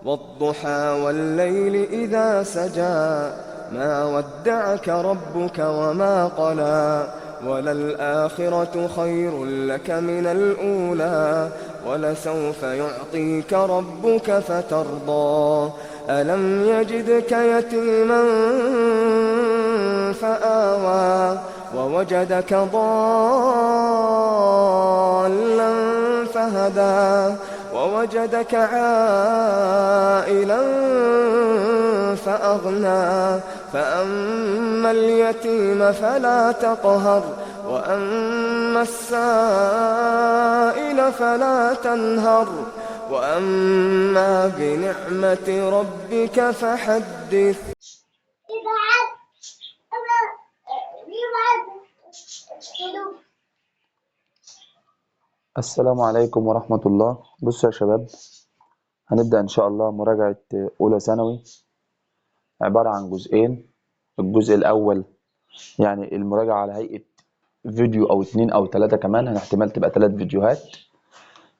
والضحى والليل إذا سجى ما ودعك ربك وما قلى وللآخرة خير لك من الأولى ولسوف يعطيك ربك فترضى ألم يجدك يتيما فآوى ووجدك ضالا فهدى ووجدك عائلا فأغنى فأما اليتيم فلا تقهر وأما السائل فلا تنهر وأما بنعمة ربك فحدث. السلام عليكم ورحمة الله. بصوا يا شباب، هنبدأ إن شاء الله مراجعة أولى ثانوي، عبارة عن جزئين. الجزء الأول يعني المراجعة على هيئة فيديو أو 2 أو 3 كمان، احتمال تبقى 3 فيديوهات.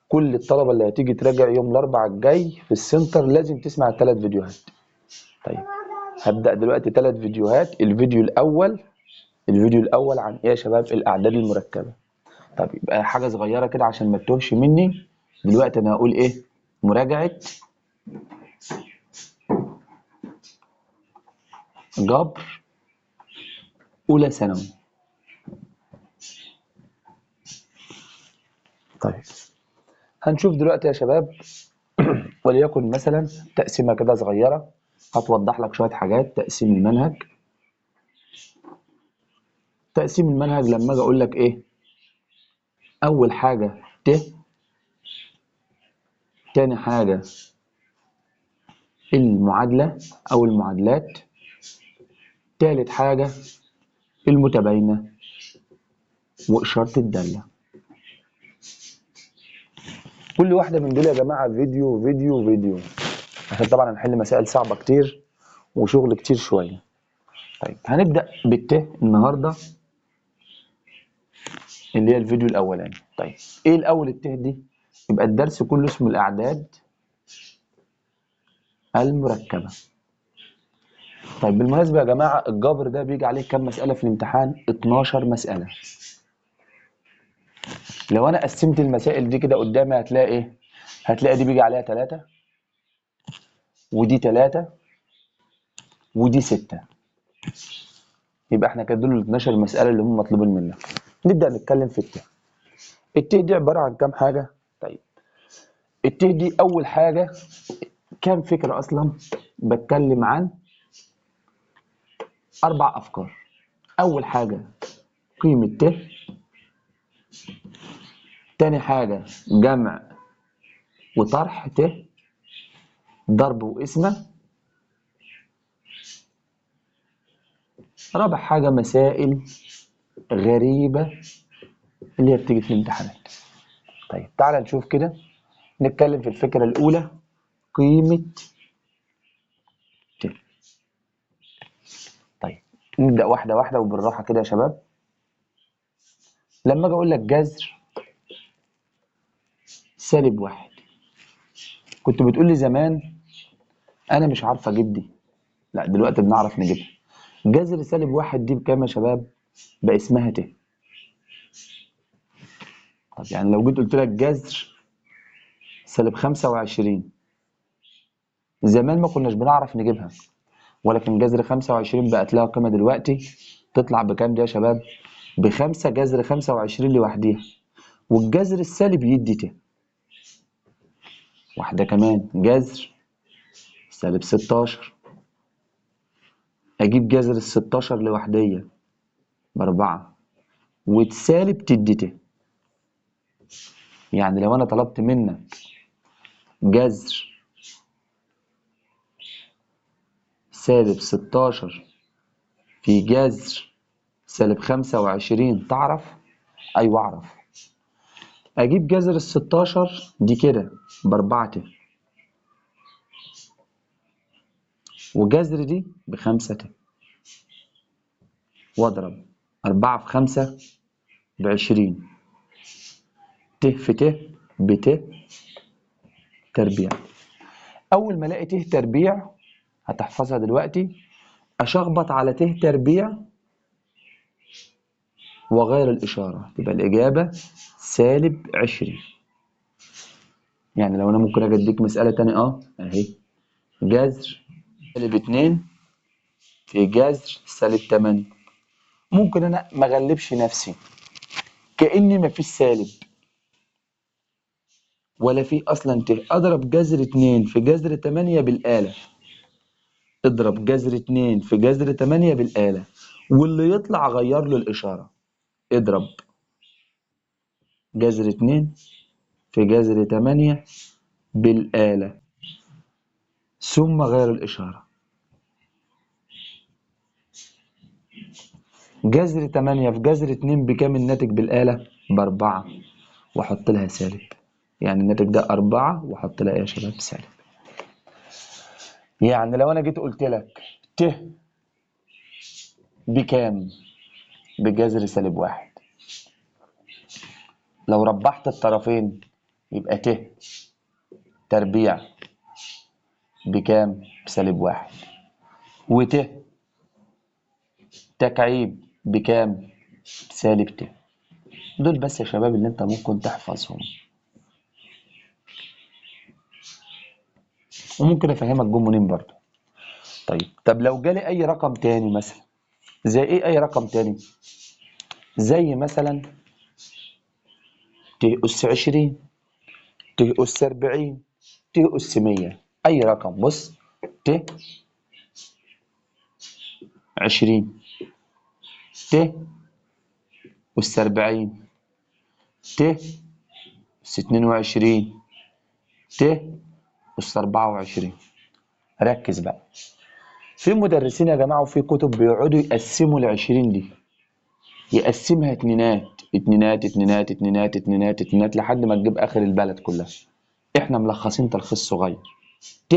كل الطلبة اللي هتيجي تراجع يوم الأربعاء الجاي في السنتر لازم تسمع ال3 فيديوهات. طيب هبدأ دلوقتي 3 فيديوهات. الفيديو الأول عن إيه يا شباب؟ الأعداد المركبة. طب يبقى حاجة صغيرة كده عشان ما تتوهش مني. دلوقتي أنا هقول إيه؟ مراجعة جبر أولى ثانوي. طيب هنشوف دلوقتي يا شباب، وليكن مثلا تقسيمة كده صغيرة هتوضح لك شوية حاجات. تقسيم المنهج، تقسيم المنهج لما أجي أقول لك إيه؟ أول حاجة ت، تاني حاجة المعادلة أو المعادلات، تالت حاجة المتباينة وإشارة الدالة. كل واحدة من دول يا جماعة فيديو فيديو فيديو، عشان طبعا هنحل مسائل صعبة كتير وشغل كتير شوية. طيب هنبدأ بالت النهاردة اللي هي الفيديو الأولاني. طيب إيه الأول الت دي؟ يبقى الدرس كله اسمه الأعداد المركبة. طيب بالمناسبة يا جماعة الجبر ده بيجي عليه كام مسألة في الامتحان؟ 12 مسألة. لو أنا قسمت المسائل دي كده قدامي هتلاقي إيه؟ هتلاقي دي بيجي عليها 3 ودي 3 ودي 6. يبقى إحنا كده دول ال 12 مسألة اللي هم مطلوبين منك. نبدأ نتكلم في الت. الت دي عبارة عن كام حاجة؟ طيب الت دي أول حاجة كام فكرة أصلاً؟ بتكلم عن 4 أفكار. أول حاجة قيمة ت، تاني حاجة جمع وطرح ت، ضرب وقسمة، رابع حاجة مسائل غريبة اللي هي بتيجي في الامتحانات. طيب تعالى نشوف كده، نتكلم في الفكرة الأولى قيمة ت. طيب نبدأ واحدة واحدة وبالراحة كده يا شباب. لما أجي أقول لك جذر سالب 1، كنت بتقول لي زمان أنا مش عارف أجيب دي، لا دلوقتي بنعرف نجيبها. جذر سالب 1 دي بكام يا شباب؟ بقى اسمها ت. طب يعني لو جيت قلت لك جذر سالب 25، زمان ما كناش بنعرف نجيبها، ولكن جذر 25 بقت لها قيمة دلوقتي، تطلع بكام دي يا شباب؟ ب5 جذر 25 لوحديها، والجذر السالب يدي ت. واحدة كمان جذر سالب 16، أجيب جذر الستاشر لوحدية ب4 وتسالب تدي ت. يعني لو أنا طلبت منك جذر سالب 16 في جذر سالب 25، تعرف؟ أيوة أعرف. أجيب جذر الستاشر دي كده ب4 ت، وجذر دي ب5 ت، وأضرب 4 في 5 ب20، ت في ت بت تربيع. أول ما ألاقي ت تربيع هتحفظها دلوقتي، أشخبط على ت تربيع وغير الإشارة، تبقى الإجابة سالب 20. يعني لو أنا ممكن أجي أديك مسألة تاني، أهي جذر سالب 2 في جذر سالب 8، ممكن أنا ما أغلبش نفسي كأني ما فيش سالب ولا في أصلا ت، أضرب جذر 2 في جذر 8 بالآلة، اضرب جذر 2 في جذر 8 بالآلة، واللي يطلع غير له الإشارة، اضرب جذر 2 في جذر 8 بالآلة ثم غير الإشارة. جذر 8 في جذر 2 بكام الناتج بالآلة؟ ب4، وأحط لها سالب، يعني الناتج ده 4 وأحط لها إيه يا شباب؟ سالب. يعني لو أنا جيت قلت لك ت بكام؟ بجذر سالب 1، لو ربحت الطرفين يبقى ت تربيع بكام؟ بسالب 1، وت تكعيب بكام؟ بسالب ت. دول بس يا شباب اللي انت ممكن تحفظهم، وممكن افهمك جم منين برضه. طيب، طب لو جالي اي رقم تاني مثلا، زي ايه اي رقم تاني؟ زي مثلا ت اس 20، ت اس 40، ت اس 100، اي رقم. بص، ت 20، ت اس 40، ت اس 22، ت اس 24. ركز بقى، في مدرسين يا جماعة وفي كتب بيقعدوا يقسموا ال20 دي، يقسمها اتنينات اتنينات اتنينات اتنينات اتنينات اتنينات لحد ما تجيب آخر البلد كلها. احنا ملخصين تلخيص صغير. ت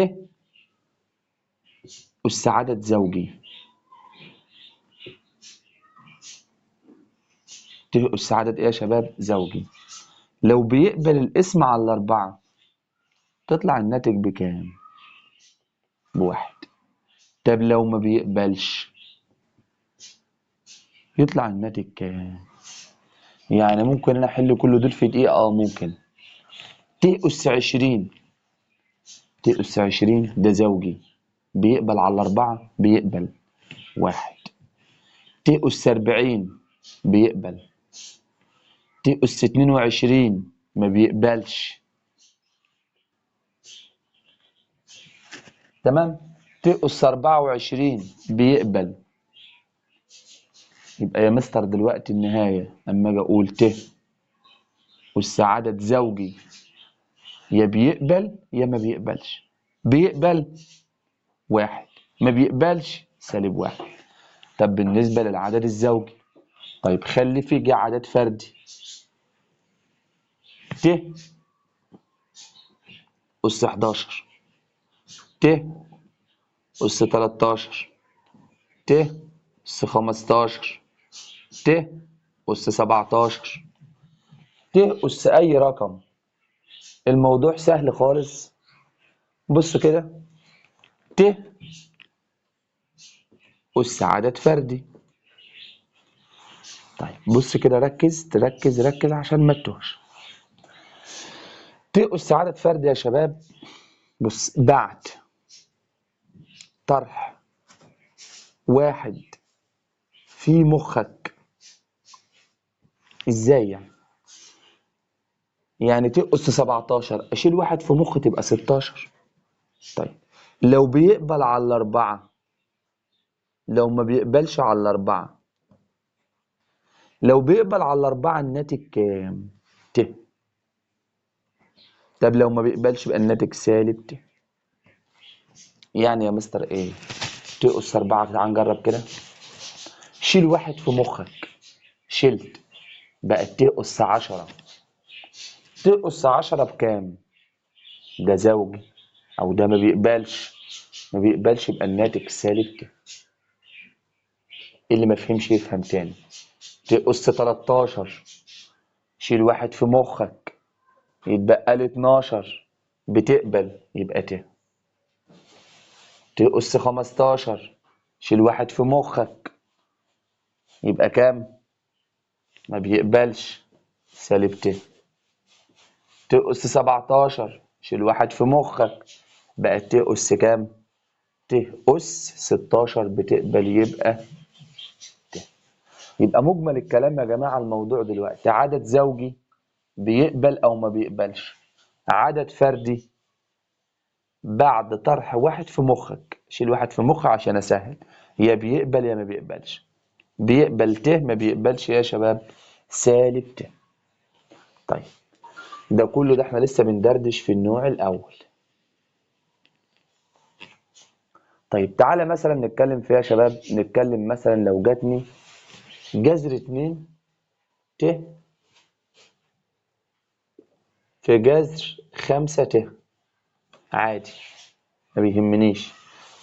أس عدد زوجي، ت أس عدد ايه يا شباب؟ زوجي. لو بيقبل القسم على ال4 تطلع الناتج بكام؟ ب1. طب لو ما بيقبلش يطلع الناتج كام؟ يعني ممكن انا احل كل دول في دقيقة؟ ممكن. ت أس 20، ت أس 20 ده زوجي، بيقبل على ال4، بيقبل 1. ت أس 40 بيقبل. ت أس 22 ما بيقبلش. تمام؟ ت أس 24 بيقبل. يبقى يا مستر دلوقتي النهاية أما أجي أقول ت أس عدد زوجي يا بيقبل يا ما بيقبلش. بيقبل 1، ما بيقبلش سالب 1. طب بالنسبة للعدد الزوجي، طيب خلي في جه عدد فردي، ت أس 11، ت أس 13، ت أس 15، ت أس 17، ت أس أي رقم. الموضوع سهل خالص. بص كده، ت أس عدد فردي. طيب بص كده، ركز تركز ركز عشان ما تتوهش. ت أس عدد فردي يا شباب، بص، بعد طرح 1 في مخك. ازاي يعني؟ يعني ت أس 17 اشيل 1 في مخي تبقى 16. طيب لو بيقبل على ال4، لو ما بيقبلش على ال4، لو بيقبل على ال4 الناتج كام؟ ت. طب لو ما بيقبلش يبقى الناتج سالب ت. يعني يا مستر ايه؟ ت أس 4، تعال نجرب كده. شيل 1 في مخك، شلت، بقت ت أس 10. ت أس 10 بكام؟ ده زوجي أو ده ما بيقبلش، ما بيقبلش يبقى الناتج سالب ت. اللي ما فهمش يفهم تاني. ت أس 13، شيل 1 في مخك، يتبقى لي 12، بتقبل يبقى ت. ت أس 15 شيل واحد في مخك، يبقى كام؟ ما بيقبلش، سالب ت. ت أس 17 شيل واحد في مخك، بقت ت أس كام؟ ت أس 16 بتقبل، يبقى ت. يبقى مجمل الكلام يا جماعة الموضوع دلوقتي عدد زوجي بيقبل أو ما بيقبلش، عدد فردي بعد طرح واحد في مخك، شيل واحد في مخك عشان أسهل، يا بيقبل يا ما بيقبلش. بيقبل ت، ما بيقبلش يا شباب سالب ت. طيب ده كله ده احنا لسه بندردش في النوع الأول. طيب تعالى مثلا نتكلم فيها يا شباب، نتكلم مثلا لو جاتني جذر 2 ت في جذر 5 ت، عادي ما بيهمنيش،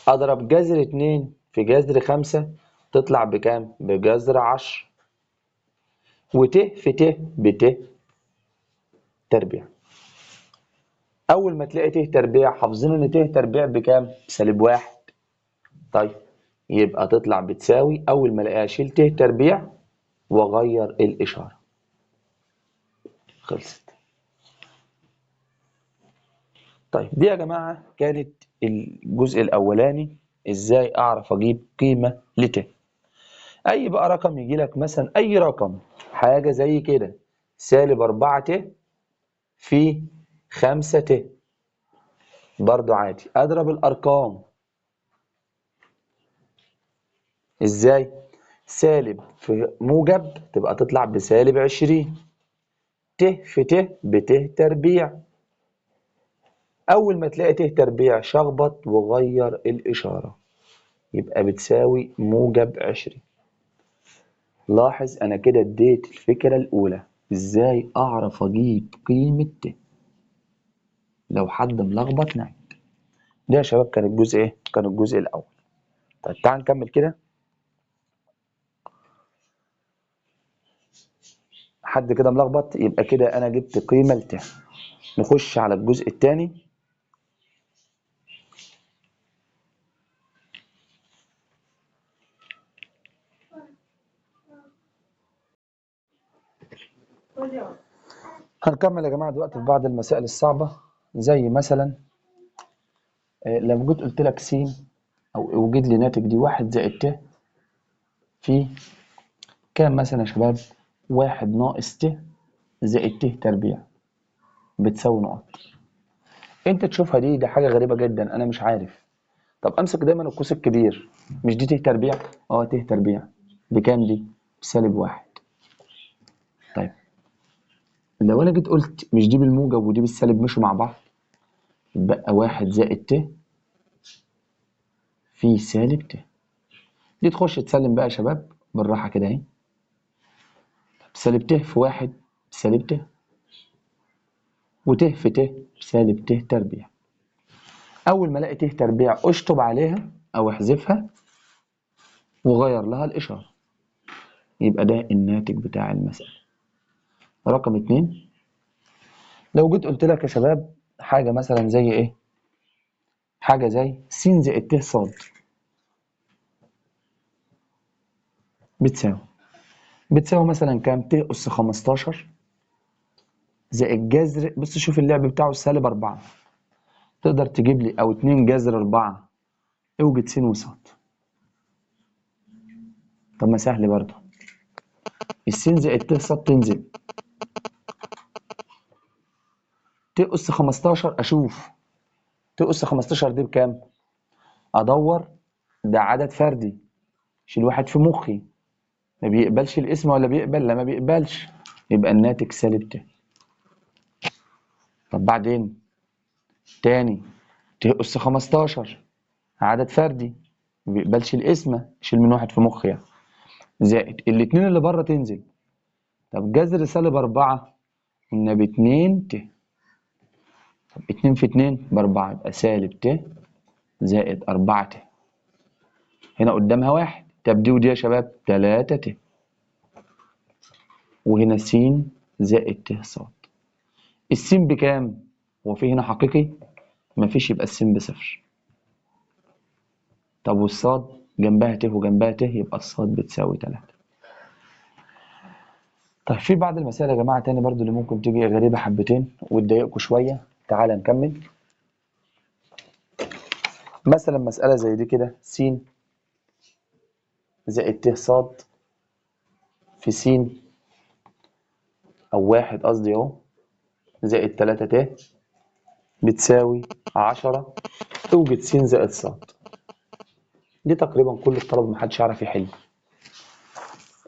أضرب جذر 2 في جذر 5 تطلع بكام؟ بجذر 10، وت في ت بت تربيع. أول ما تلاقي ت تربيع حافظين إن ت تربيع بكام؟ بسالب 1. طيب يبقى تطلع بتساوي، أول ما ألاقيها شيل ت تربيع وأغير الإشارة، خلصت. طيب دي يا جماعة كانت الجزء الأولاني، إزاي أعرف أجيب قيمة لت. أي بقى رقم يجي لك مثلا، أي رقم حاجة زي كده، سالب 4 ت في 5 ت، برضو عادي أضرب الأرقام. إزاي؟ سالب في موجب تبقى تطلع بسالب 20، ت في ت بت تربيع. أول ما تلاقي ت تربيع شخبط وغير الإشارة، يبقى بتساوي موجب 20. لاحظ أنا كده اديت الفكرة الأولى، إزاي أعرف أجيب قيمة ت. لو حد ملخبط نعم. ده يا شباب كان الجزء إيه؟ كان الجزء الأول. طيب تعال نكمل كده. حد كده ملخبط؟ يبقى كده أنا جبت قيمة لت. نخش على الجزء الثاني. هنكمل يا جماعة دلوقتي في بعض المسائل الصعبة، زي مثلا لو جيت قلت لك س أو اوجد لي ناتج دي 1 زائد ت في كام مثلا يا شباب؟ 1 ناقص ت زائد ت تربيع بتساوي نقط. انت تشوفها دي، ده حاجة غريبة جدا، أنا مش عارف. طب أمسك دايما القوس الكبير، مش دي ت تربيع؟ ت تربيع بكام دي؟ بسالب 1. طيب لو أنا جيت قلت مش دي بالموجب ودي بالسالب مشوا مع بعض، يتبقى 1 زائد ت في سالب ت. دي تخش تسلم بقى يا شباب بالراحة كده أهي. طب سالب ت في 1 بسالب ت، وت في ت بسالب ت تربيع. أول ما ألاقي ت تربيع أشطب عليها أو احذفها وغير لها الإشارة، يبقى ده الناتج بتاع المسألة. رقم 2، لو جيت قلت لك يا شباب حاجة مثلا زي إيه؟ حاجة زي س زائد ت ص بتساوي مثلا كام؟ ت أس 15 زائد جذر، بص شوف اللعب بتاعه سالب 4، تقدر تجيب لي أو 2 جذر 4، اوجد س وص. طب ما سهل برضه، السين زائد ت ص تنزل، ت أس 15، أشوف ت أس 15 دي بكام؟ أدور، ده عدد فردي، شيل واحد في مخي، ما بيقبلش الاسم ولا بيقبل؟ لا ما بيقبلش، يبقى الناتج سالب ت. طب بعدين تاني ت أس 15 عدد فردي، ما بيقبلش الاسم، شيل من واحد في مخي يعني، زائد الاتنين اللي بره تنزل. طب جذر سالب 4 قلنا باتنين ت، طب 2 في 2 ب4، يبقى سالب ت زائد 4 ت، هنا قدامها 1، طب دي ودي يا شباب 3 ت، وهنا س زائد ت ص. السين بكام؟ هو في هنا حقيقي؟ مفيش، يبقى السين بصفر. طب والصاد جنبها ت وجنبها ت، يبقى الصاد بتساوي 3. طيب في بعض المسائل يا جماعة تاني برضو اللي ممكن تيجي غريبة حبتين وتضايقكم شوية، تعالى نكمل. مثلا مسألة زي دي كده، س زائد ت ص في س أو واحد قصدي أهو زائد 3 ت بتساوي 10، توجد س زائد ص. دي تقريبا كل الطلبة محدش يعرف يحل.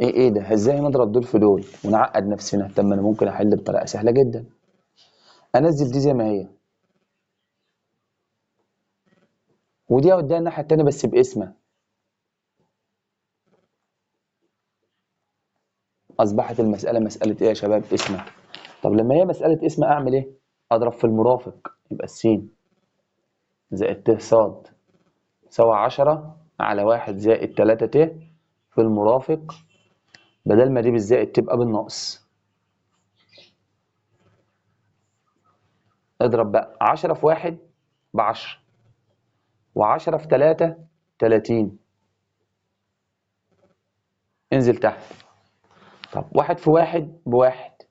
ايه ده؟ ازاي نضرب دول في دول ونعقد نفسنا؟ طب ما انا ممكن احل بطريقة سهلة جدا. انزل دي زي ما هي ودي اوديها الناحية التانية بس باسمها. اصبحت المسألة مسألة ايه يا شباب؟ اسمها. طب لما هي مسألة اسم اعمل ايه؟ اضرب في المرافق، يبقى السين زائد ت ص تساوي 10 على 1 زائد 3 ت في المرافق، بدل ما دي بالزائد تبقى بالناقص. اضرب بقى 10 في 1 ب10، و10 في 3 30، انزل تحت. طب 1 في 1 ب1،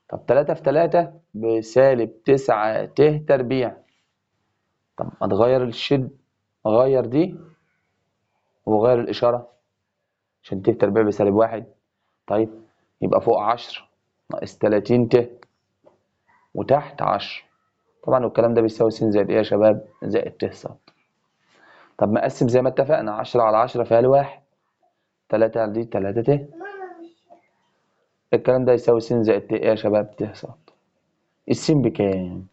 طب 3 في 3 بسالب 9 ت تربيع. طب ما تغير الشد، غير دي وغير الإشارة عشان ت تربيع بسالب 1. طيب يبقى فوق 10 ناقص 30 ت وتحت 10. طبعا والكلام ده بيساوي س زائد ايه يا شباب؟ زائد ت ص. طب ما اقسم زي ما اتفقنا، 10 على 10 فيها الواحد، 3 على دي 3 ت، الكلام ده يساوي س زائد ت ايه يا شباب؟ ت ص. السين بكام؟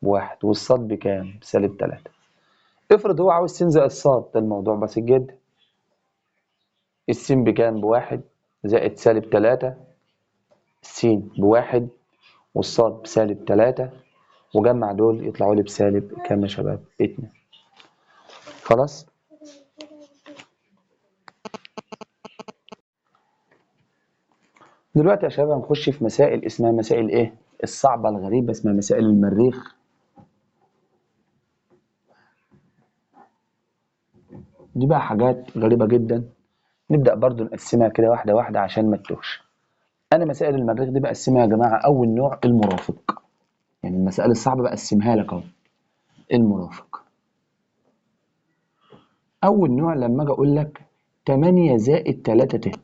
ب1، والصاد بكام؟ بسالب 3. افرض هو عاوز س زائد صاد، ده الموضوع بسيط جدا. السين بكام؟ ب1 زائد سالب 3، السين ب1 والصاد بسالب 3، وجمع دول يطلعوا لي بسالب كام يا شباب؟ 2. خلاص؟ دلوقتي يا شباب هنخش في مسائل اسمها مسائل ايه؟ الصعبة الغريبة، اسمها مسائل المريخ. دي بقى حاجات غريبة جدا، نبدأ برضو نقسمها كده واحدة واحدة عشان ما تتوهش. أنا مسائل المريخ دي بقسمها يا جماعة، أول نوع المرافق، يعني المسائل الصعبة بقسمها لك أهو. المرافق أول نوع لما أجي أقول لك 8 زائد 3 ت،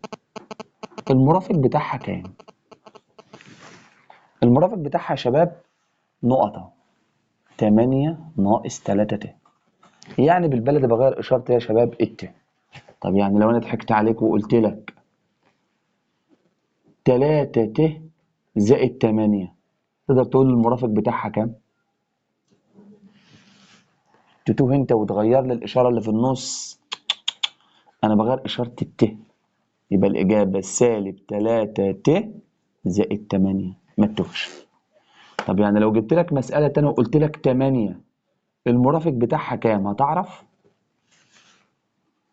المرافق بتاعها كام؟ المرافق بتاعها يا شباب نقطة 8 ناقص 3 ت، يعني بالبلد بغير إشارة يا شباب الت. طب يعني لو أنا ضحكت عليك وقلت لك 3 ت زائد 8، تقدر تقول المرافق بتاعها كام؟ تتوه انت وتغير لي الإشارة اللي في النص. أنا بغير إشارة الت، يبقى الإجابة سالب 3 ت زائد 8، ما تتوهش. طب يعني لو جبت لك مسألة تانية وقلت لك 8 المرافق بتاعها كام؟ هتعرف؟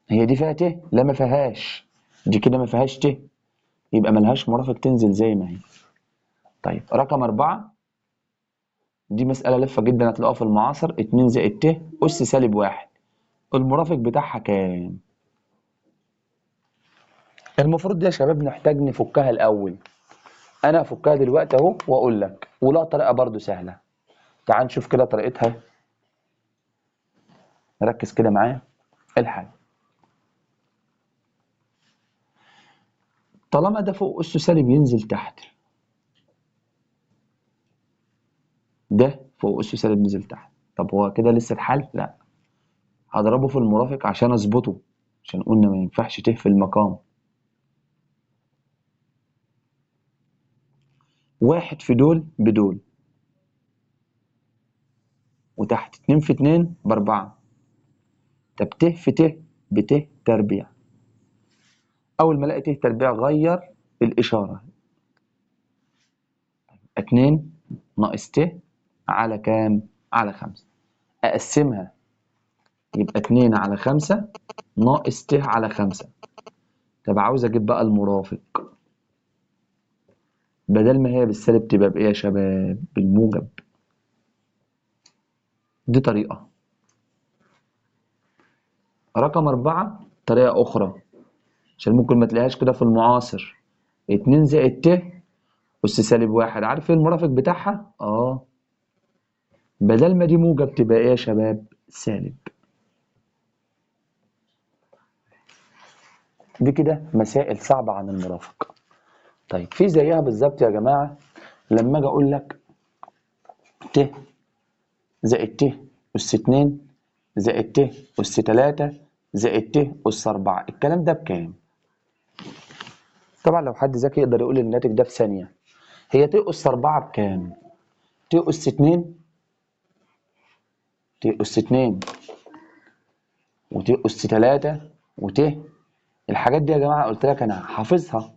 هي دي فيها ت؟ لا ما فيهاش، دي كده ما فيهاش ت، يبقى ملهاش مرافق، تنزل زي ما هي. طيب رقم 4، دي مسألة لفة جدا هتلاقوها في المعاصر، 2 زائد ت أس سالب 1، المرافق بتاعها كام؟ المفروض دي يا شباب نحتاج نفكها الأول. أنا هفكها دلوقتي أهو وأقول لك، ولا طريقة برضو سهلة. تعال نشوف كده طريقتها، ركز كده معايا. الحل طالما ده فوق أس سالب ينزل تحت، ده فوق أس سالب نزل تحت. طب هو كده لسه الحل؟ لا، هضربه في المرافق عشان اظبطه، عشان قلنا ما ينفعش ت في المقام. 1 في دول بدول، وتحت 2 في 2 ب4. طب ت في ت بت تربيع. أول ما الاقي ت تربيع غير الإشارة، 2 ناقص ت على كام؟ على 5. أقسمها يبقى 2 على 5 ناقص ت على 5. طب عاوز أجيب بقى المرافق، بدل ما هي بالسالب تبقى بإيه يا شباب؟ بالموجب. دي طريقة. رقم 4 طريقة أخرى عشان ممكن ما تلاقيهاش كده في المعاصر، 2 زائد ت أس سالب 1، عارف ايه المرافق بتاعها؟ بدل ما دي موجب تبقى ايه يا شباب؟ سالب. دي كده مسائل صعبة عن المرافق. طيب في زيها بالظبط يا جماعة لما اجي اقول لك ت زائد ت أس 2 زائد ت أس 3 زائد ت أس 4، الكلام ده بكام؟ طبعا لو حد ذكي يقدر يقول الناتج ده في ثانية. هي ت أس 4 بكام؟ ت أس 2، ت أس 2 وت أس 3 وت، الحاجات دي يا جماعة قلت لك أنا حافظها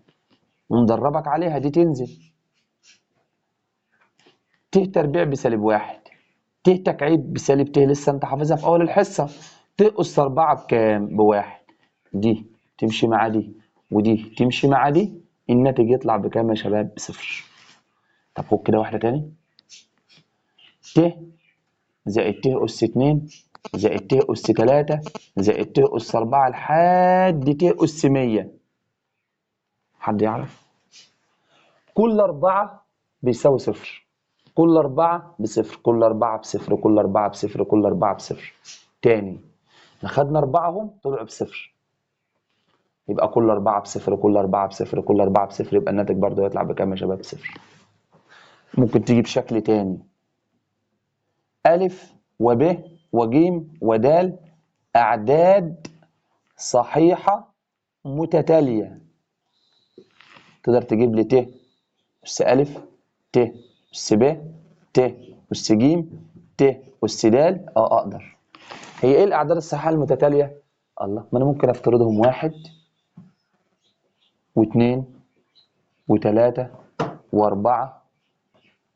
ومدربك عليها، دي تنزل ت تربيع بسالب 1، ت تكعيب بسالب ت، لسه انت حافظها في اول الحصه. ت اس 4 بكام؟ ب1، دي تمشي مع دي ودي تمشي مع دي، الناتج يطلع بكام يا شباب؟ بصفر. طب خد كده واحده تاني، ت زائد ت اس 2 زائد ت اس 3 زائد ت اس 4 لحد ت اس 100. حد يعرف؟ كل 4 بيساوي صفر، كل 4 بصفر، كل 4 بصفر، كل 4 بصفر، كل 4 بصفر. تاني احنا خدنا 4 طلعوا بصفر، يبقى كل 4 بصفر، كل 4 بصفر، كل 4 بصفر، يبقى الناتج برضه هيطلع بكام يا شباب؟ بصفر. ممكن تيجي بشكل تاني، ألف وب وجيم ودال أعداد صحيحة متتالية، تقدر تجيب لي ت أس ألف، ت أس ب، ت أس ج، ت أس د. أقدر. هي إيه الأعداد الصحيحة المتتالية؟ الله، ما أنا ممكن أفترضهم 1 و2 و3 و4،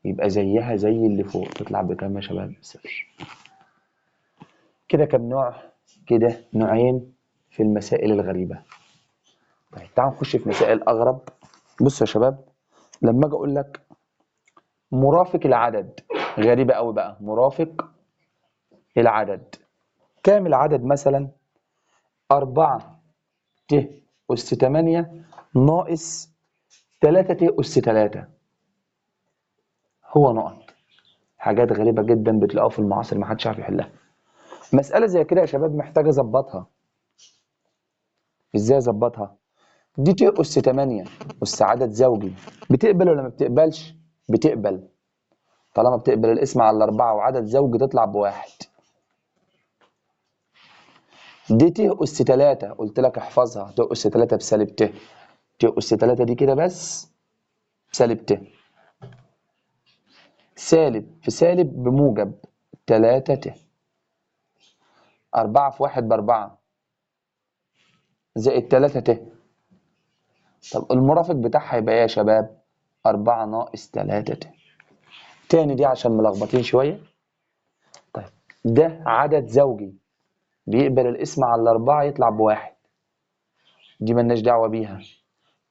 يبقى زيها زي اللي فوق، تطلع بكام يا شباب؟ صفر. كده كام نوع؟ كده نوعين في المسائل الغريبة. طيب تعالوا نخش في مسائل أغرب. بصوا يا شباب، لما أجي أقول لك مرافق العدد، غريبة قوي بقى، مرافق العدد، كام العدد مثلا؟ 4 ت أس 8 ناقص 3 ت أس 3، هو نقط. حاجات غريبة جدا بتلاقوها في المعاصر ما حدش عارف يحلها. مسألة زي كده يا شباب محتاج أظبطها. إزاي أظبطها؟ دي ت أس 8 أس عدد زوجي، بتقبل ولا ما بتقبلش؟ بتقبل، طالما بتقبل القسمة على 4 وعدد زوجي تطلع ب1. دي ت أس 3، قلت لك احفظها، ت أس 3 بسالب ت، ت أس 3 دي كده بس بسالب ت، سالب في سالب بموجب 3 ت، 4 في 1 ب4 زائد 3 ت. طب المرافق بتاعها يبقى ايه يا شباب؟ 4 ناقص 3 ت. تاني دي عشان ملخبطين شوية. طيب ده عدد زوجي بيقبل القسمة على 4 يطلع ب1، دي ملناش دعوة بيها.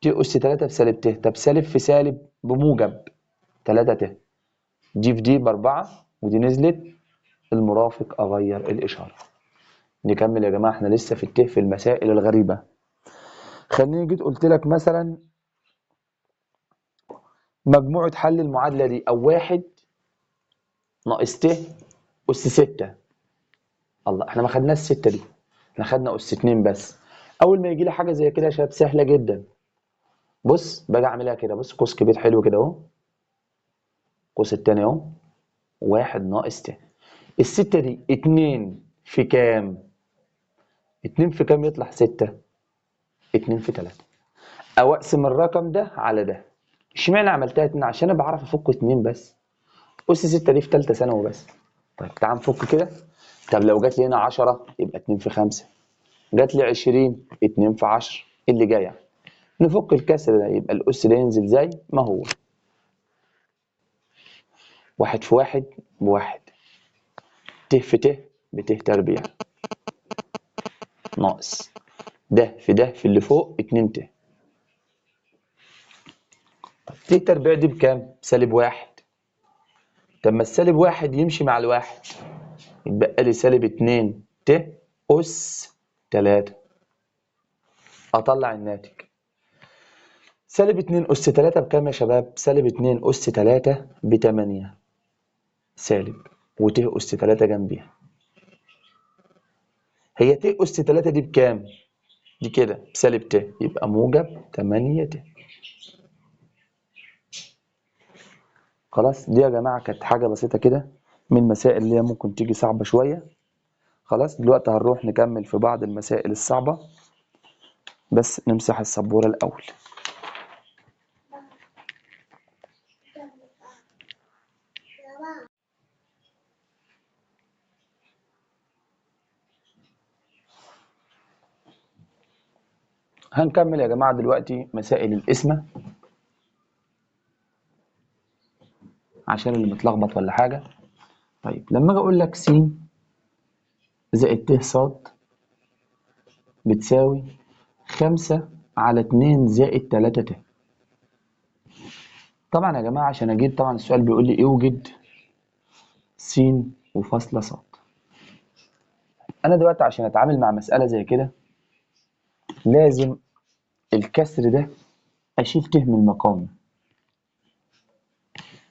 ت أس 3 بسالب ت، طب سالب في سالب بموجب 3 ت، دي في دي ب4 ودي نزلت، المرافق أغير الإشارة. نكمل يا جماعة، احنا لسه في الت في المسائل الغريبة. خليني جيت قلت لك مثلا مجموعة حل المعادلة دي، أو 1 ناقص ت أس 6. الله، احنا ما خدناش 6 دي، احنا خدنا أس 2 بس. أول ما يجي لي حاجة زي كده يا شباب سهلة جدا. بص باجي أعملها كده، بص قوس كبير حلو كده أهو، قوس التاني أهو، 1 ناقص ت، ال6 دي 2 في كام؟ 2 في كام يطلع 6؟ 2 في 3. أو أقسم الرقم ده على ده. اشمعنى عملتها 2؟ عشان أنا بعرف أفك 2 بس. أس 6 دي في تالتة ثانوي بس. طيب تعال نفك كده. طب لو جات لي هنا 10 يبقى 2 في 5، جات لي 20 2 في 10، إيه اللي جاي يعني؟ نفك الكسر ده، يبقى الأس ده ينزل زي ما هو، 1 في 1 ب1، ت في ت بت تربيع، ناقص ده في ده في اللي فوق 2 ت. طب ت تربيع دي بكام؟ سالب 1. طب ما السالب 1 يمشي مع الواحد، يتبقى لي سالب 2 ت أس 3. أطلع الناتج سالب 2 أس 3 بكام يا شباب؟ سالب 2 أس 3 ب8 سالب، وت أس 3 جنبيها. هي ت أس 3 دي بكام؟ دي كده بسالب ت، يبقى موجب 8 ت. خلاص، دي يا جماعة كانت حاجة بسيطة كده من المسائل اللي هي ممكن تيجي صعبة شوية. خلاص، دلوقتي هنروح نكمل في بعض المسائل الصعبة، بس نمسح السبورة الأول. هنكمل يا جماعة دلوقتي مسائل القسمة عشان اللي متلخبط ولا حاجة. طيب لما اجي اقول لك س زائد ت ص بتساوي 5 على 2 زائد 3 ت. طبعا يا جماعة عشان اجيب، طبعا السؤال بيقول لي اوجد س وفاصلة ص. انا دلوقتي عشان اتعامل مع مسألة زي كده لازم الكسر ده اشيل ت من المقام.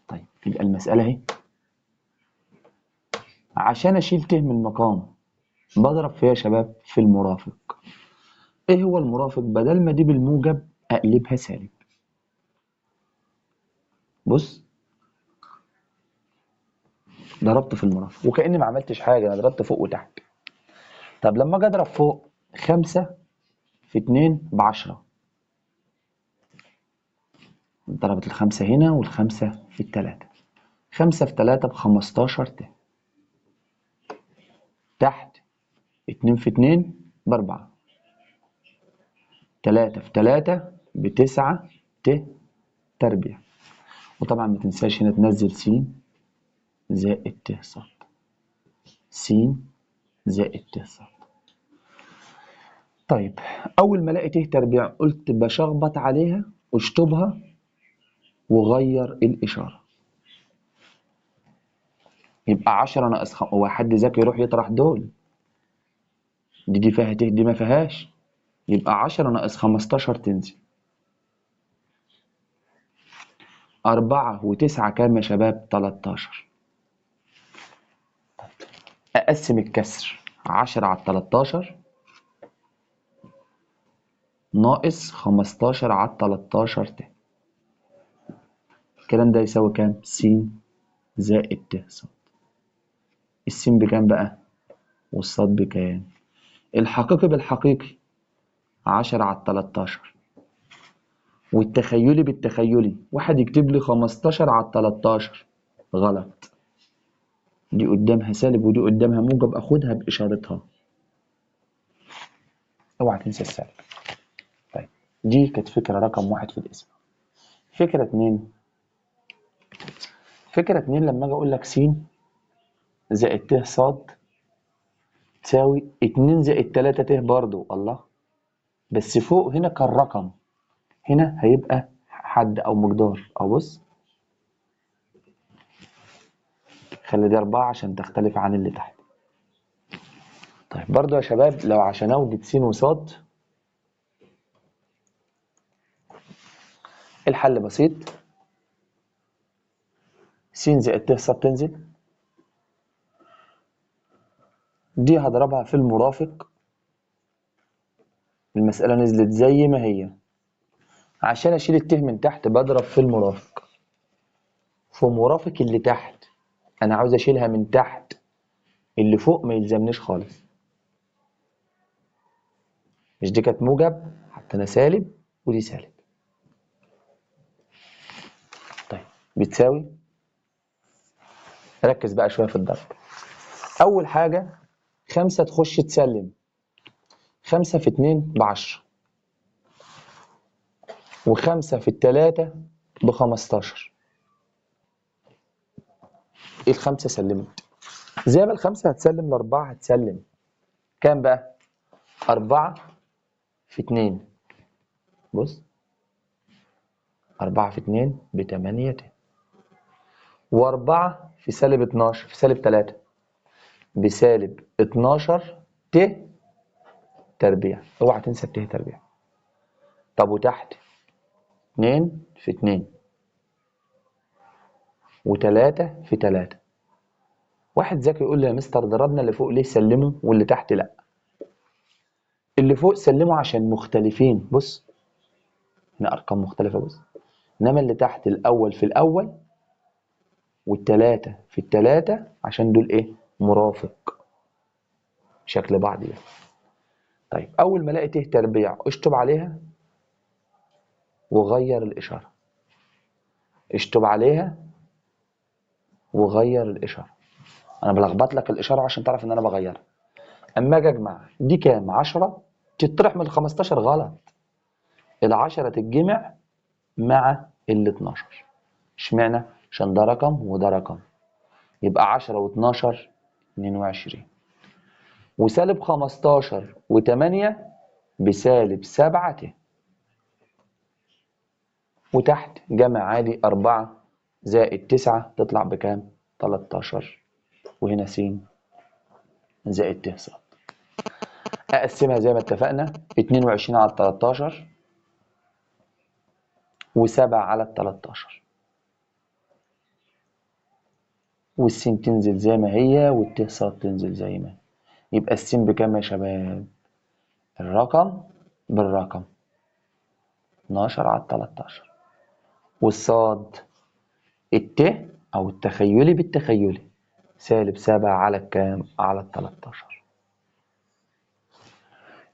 طيب يبقى المسألة اهي، عشان اشيل ت من المقام بضرب فيها يا شباب في المرافق. ايه هو المرافق؟ بدل ما دي بالموجب اقلبها سالب. بص، ضربت في المرافق وكأني ما عملتش حاجة، انا ضربت فوق وتحت. طب لما اجي اضرب فوق 5 في 2 ب10، ضربت ال5 هنا وال5 في ال3، 5 في 3 ب15 ت، تحت 2 في 2 ب4، 3 في 3 ب9 ت تربيع. وطبعا ما تنساش هنا تنزل س زائد ت ص، س زائد ت ص. طيب أول ما الاقي ت تربيع قلت بشخبط عليها واشطبها وغير الإشارة، يبقى 10 ناقص هو حد ذكي يروح يطرح دول، دي فيها ت دي ما فيهاش، يبقى 10 ناقص 15 تنزل. 4 و9 كام يا شباب؟ 13. أقسم الكسر 10 على 13 ناقص 15 على 13 ت. الكلام ده يساوي كام؟ س زائد ت ص. السين بكام بقى؟ والصاد بكام؟ الحقيقي بالحقيقي 10 على 13، والتخيلي بالتخيلي واحد يكتب لي 15 على 13، غلط، دي قدامها سالب ودي قدامها موجب، اخدها باشارتها، اوعى تنسى السالب. طيب دي كانت فكرة رقم 1 في القسمة. فكرة 2، فكرة 2 لما اجي اقول لك س زائد ت ص تساوي 2 زائد 3 ت برضو، الله، بس فوق هنا كان رقم، هنا هيبقى حد او مقدار. ابص خلي دي 4 عشان تختلف عن اللي تحت. طيب برضو يا شباب لو عشان اوجد س وصاد الحل بسيط، س زائد ت ص تنزل، دي هضربها في المرافق، المسألة نزلت زي ما هي، عشان أشيل الت من تحت بضرب في المرافق، في مرافق اللي تحت، أنا عاوز أشيلها من تحت، اللي فوق ما يلزمنيش خالص. مش دي كانت موجب، حتى أنا سالب ودي سالب. طيب بتساوي، ركز بقى شوية في الضرب. أول حاجة 5 تخش تسلم، 5 في 2 ب10، و5 في 3 ب15. ال5 سلمت، زي ما ال5 هتسلم ل4 هتسلم كام بقى؟ 4 في 2، بص 4 في 2 ب8 ت، و4 في سالب 12 في سالب 3 بسالب 12 ت تربيع، اوعى تنسى الت تربيع. طب وتحت 2 في 2 و3 في 3. واحد ذكي يقول لي يا مستر ضربنا اللي فوق ليه سلمه واللي تحت لا؟ اللي فوق سلمه عشان مختلفين، بص هنا ارقام مختلفة بص، انما اللي تحت الاول في الاول والتلاتة في التلاتة عشان دول ايه؟ مرافق شكل بعض يعني. طيب اول ما الاقي ت تربيع اشطب عليها وغير الاشارة، اشطب عليها وغير الاشارة. انا بلخبط لك الاشارة عشان تعرف ان انا بغيرها. اما اجي اجمع دي كام؟ 10 تطرح من ال 15 غلط، ال 10 تتجمع مع ال 12. اشمعنى؟ عشان ده رقم وده رقم، يبقى 10 و12 22، وسالب 15 و8 بسالب 7 ت، وتحت جمع عادي 4 زائد 9 تطلع بكام؟ 13، وهنا س زائد ت ص. أقسمها زي ما اتفقنا، 22 على 13 و7 على 13، والسين تنزل زي ما هي والت ص تنزل زي ما هي. يبقى السين بكام يا شباب؟ الرقم بالرقم 12 على 13، والصاد الت أو التخيلي بالتخيلي سالب 7 على الكام؟ على 13.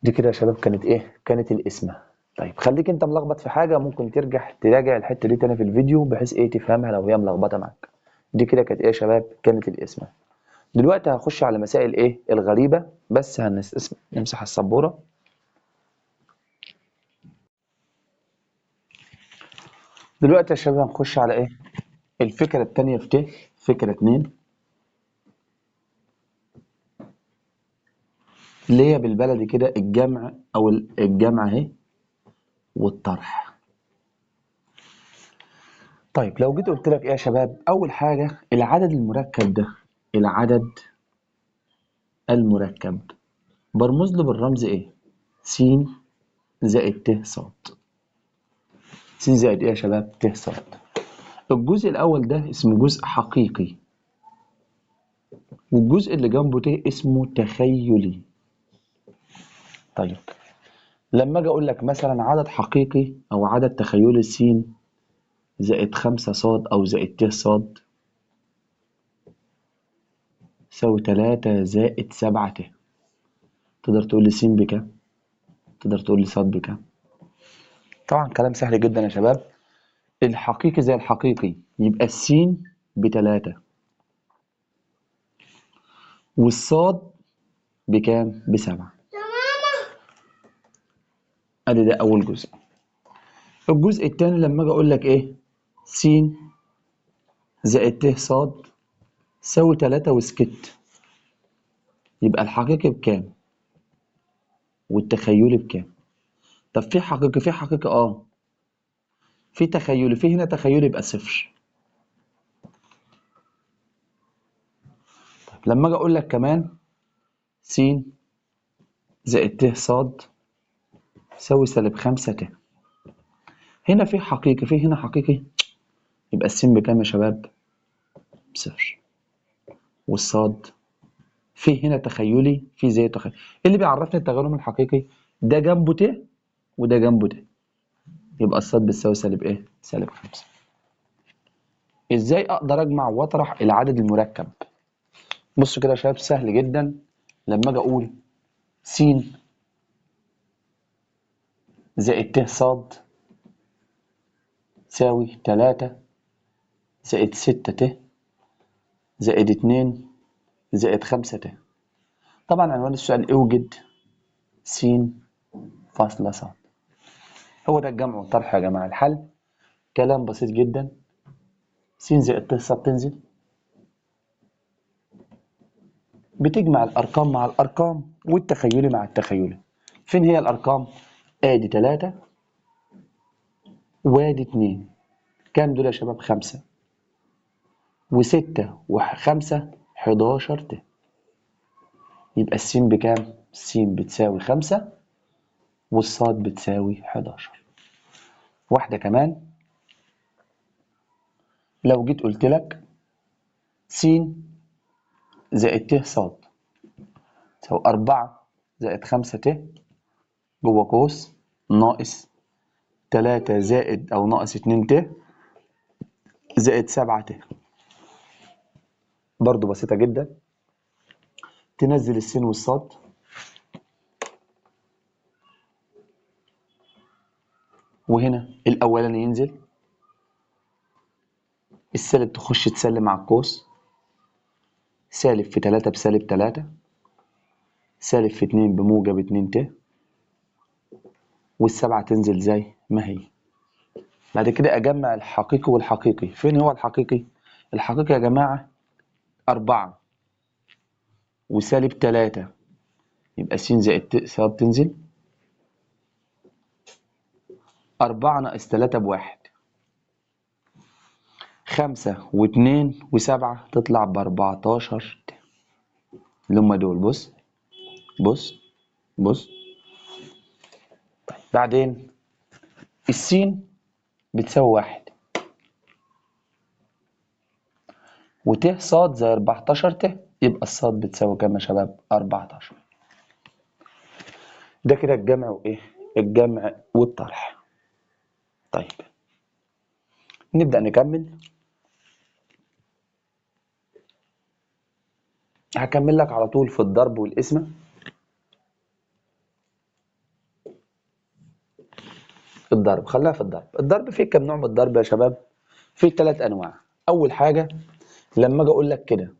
دي كده يا شباب كانت إيه؟ كانت القسمة. طيب خليك أنت ملخبط في حاجة ممكن ترجع تراجع الحتة دي تاني في الفيديو بحيث إيه تفهمها لو هي ملخبطة معاك. دي كده كانت إيه يا شباب؟ كانت القسمة. دلوقتي هخش على مسائل إيه؟ الغريبة، بس هنمسح السبورة. دلوقتي يا شباب هنخش على إيه؟ الفكرة التانية في ت، فكرة 2، اللي هي بالبلدي كده الجمع أو الجمع أهي والطرح. طيب لو جيت قلت لك إيه يا شباب؟ أول حاجة العدد المركب ده، العدد المركب برمز له بالرمز إيه؟ س زائد ت ص. س زائد إيه يا شباب؟ ت ص. الجزء الأول ده اسمه جزء حقيقي، والجزء اللي جنبه ت اسمه تخيلي. طيب لما أجي أقول لك مثلا عدد حقيقي أو عدد تخيلي س زائد 5 ص أو زائد ت ص يساوي 3 زائد 7 ت، تقدر تقول لي س بكام؟ تقدر تقول لي ص بكام؟ طبعا كلام سهل جدا يا شباب. الحقيقي زي الحقيقي، يبقى السين ب3 والصاد بكام؟ ب7. ادي ده اول جزء. الجزء التاني لما اجي اقول لك ايه؟ س زائد ت ص ساوي 3 وسكت، يبقى الحقيقي بكام؟ والتخيلي بكام؟ طب في حقيقي، في حقيقي في تخيلي، في هنا تخيلي يبقى 0. طب لما اجي اقول لك كمان س زائد ت ص يساوي سالب 5 ت، هنا في حقيقي، في هنا حقيقي، يبقى السين بكام يا شباب؟ 0. والصاد في هنا تخيلي، في زي تخيلي. اللي بيعرفني التغير من الحقيقي ده جنبه ت وده جنبه ت، يبقى الصاد بتساوي سالب ايه؟ سالب 5. ازاي اقدر اجمع واطرح العدد المركب؟ بصوا كده يا شباب سهل جدا. لما اجي اقول س زائد ت ص تساوي 3 زائد 6 ت زائد 2 زائد 5 ت. طبعا عنوان السؤال اوجد س فاصلة ص. هو ده الجمع والطرح يا جماعة. الحل كلام بسيط جدا، س زائد ت ص تنزل، بتجمع الأرقام مع الأرقام والتخيلي مع التخيلي. فين هي الأرقام؟ آدي 3 وادي 2، كام دول يا شباب؟ 5 و6 و5 11 ت. يبقى السين بكام؟ السين بتساوي 5 والصاد بتساوي 11. واحدة كمان، لو جيت قلت لك س زائد ت ص تساوي 4 زائد 5 ت جوه قوس ناقص 3 زائد أو ناقص 2 ت زائد 7 ت. برضو بسيطة جدا، تنزل السين والصاد وهنا الأولاني ينزل، السالب تخش تسلم على القوس، سالب في 3 بسالب 3، سالب في 2 بموجب 2 ت، والسبعة تنزل زي ما هي. بعد كده أجمع الحقيقي والحقيقي. فين هو الحقيقي؟ الحقيقي يا جماعة 4 وسالب 3، يبقى س زائد ت ص تنزل 4 ناقص 3 ب1، 5 و2 و7 تطلع ب14 ت اللي هما دول. بص بص بص. طيب بعدين السين بتساوي 1 وت ص زي 14 ت، يبقى الصاد بتساوي كام يا شباب؟ 14. ده كده الجمع وايه؟ الجمع والطرح. طيب نبدأ نكمل. هكمل لك على طول في الضرب والقسمة. الضرب خليها في الضرب. الضرب فيه كام نوع من الضرب يا شباب؟ فيه 3 أنواع. أول حاجة لما أجي أقول لك كده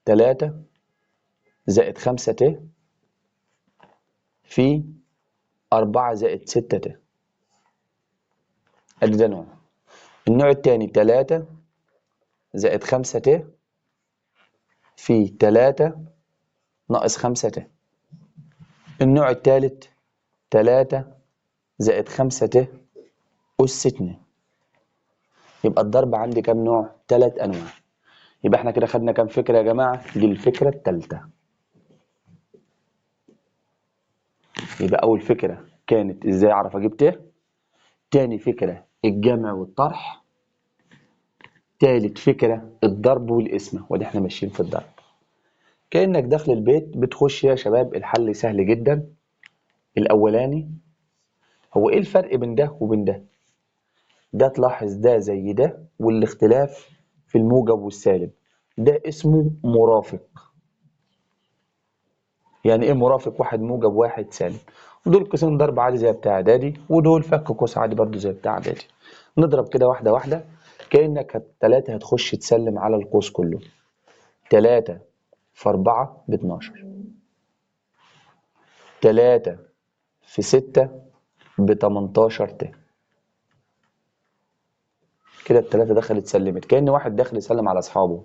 3 زائد 5 ت في 4 زائد 6 ت، أدي ده نوع. النوع التاني 3 زائد 5 ت في 3 ناقص 5 ت. النوع التالت 3 زائد 5 ت أس 2. يبقى الضرب عندي كام نوع؟ 3 أنواع. يبقى احنا كده خدنا كام فكرة يا جماعة؟ دي الفكرة التالتة. يبقى أول فكرة كانت إزاي أعرف أجيب ت، تاني فكرة الجمع والطرح، تالت فكرة الضرب والقسمة. وادي احنا ماشيين في الضرب. كأنك داخل البيت بتخش يا شباب، الحل سهل جدا. الأولاني هو إيه الفرق بين ده وبين ده؟ ده تلاحظ ده زي ده، والاختلاف في الموجب والسالب. ده اسمه مرافق. يعني ايه مرافق؟ واحد موجب واحد سالب. ودول قوسين ضرب عادي زي بتاع اعدادي، ودول فك قوس عادي برضو زي بتاع اعدادي. نضرب كده واحدة واحدة، كأنك 3 هتخش تسلم على القوس كله. 3 في 4 ب12، 3 في 6 ب18 ت. كده التلاتة دخلت سلمت، كأن واحد داخل يسلم على أصحابه.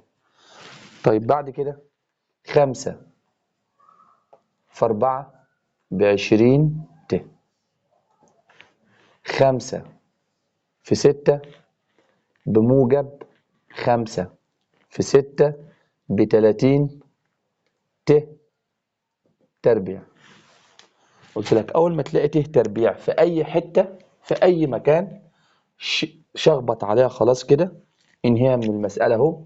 طيب بعد كده 5 في 4 ب20 ت، 5 في 6 بموجب 5 في 6 ب30 ت تربيع. قلت لك أول ما تلاقي ت تربيع في أي حتة في أي مكان شخبط عليها خلاص كده، انهيها من المسألة أهو،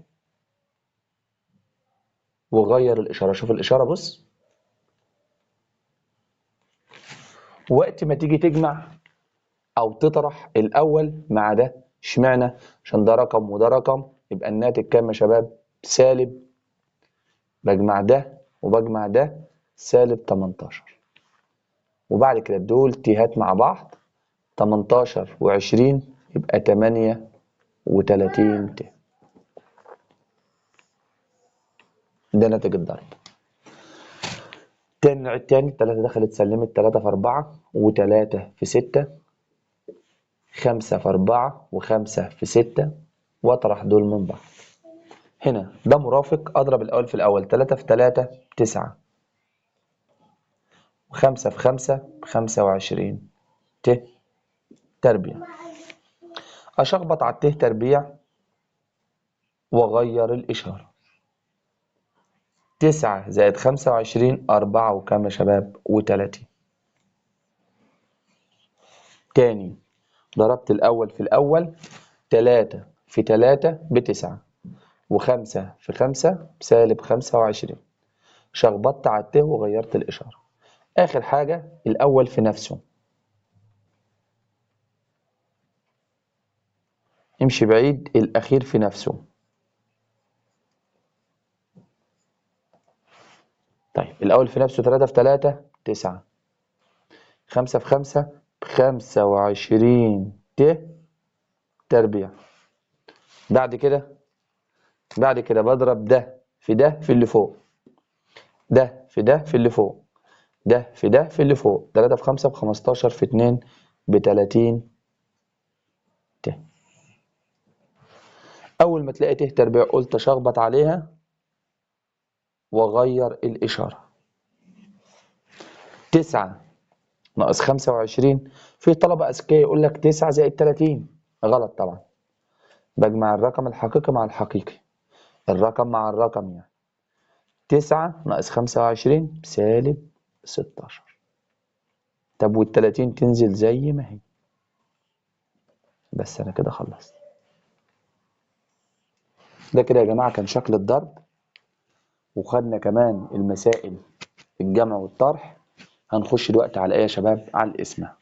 وغير الإشارة. شوف الإشارة، بص وقت ما تيجي تجمع أو تطرح الأول مع ده، اشمعنى؟ عشان ده رقم وده رقم، يبقى الناتج كام يا شباب؟ سالب. بجمع ده وبجمع ده، سالب 18. وبعد كده دول تيهات مع بعض، 18 و20 يبقى 38 ت. ده ناتج الضرب. تاني نوع التاني، 3 دخلت سلمت، 3 في 4 و3 في 6، 5 في 4 و5 في 6، واطرح دول من بعض. هنا ده مرافق، اضرب الاول في الاول، 3 في 3 9، و5 في 5 25 ت تربيع. اشخبط على الت تربيع واغير الاشاره. 9 زائد 25 4 وكام يا شباب؟ و30. تاني ضربت الأول في الأول، 3 في 3 ب9، و5 في 5 بسالب 25. شخبطت على الت وغيرت الإشارة. آخر حاجة الأول في نفسه، امشي بعيد، الأخير في نفسه. طيب الأول في نفسه 3 في 3 9، 5 في 5 ب25 ت تربيع. بعد كده بضرب ده في ده في اللي فوق، ده في ده في اللي فوق، ده في ده في اللي فوق. 3 في 5 ب15 في 2 ب30 ت. أول ما تلاقي ت تربيع قلت أشخبط عليها وأغير الإشارة. 9 ناقص 25، في طلبة أذكياء يقول لك 9 زائد 30، غلط طبعا. بجمع الرقم الحقيقي مع الحقيقي، الرقم مع الرقم يعني. 9 ناقص 25 بسالب 16. طب والتلاتين تنزل زي ما هي. بس أنا كده خلصت. ده كده يا جماعة كان شكل الضرب، وخدنا كمان المسائل الجمع والطرح. هنخش دلوقتي على إيه يا شباب؟ على القسمة.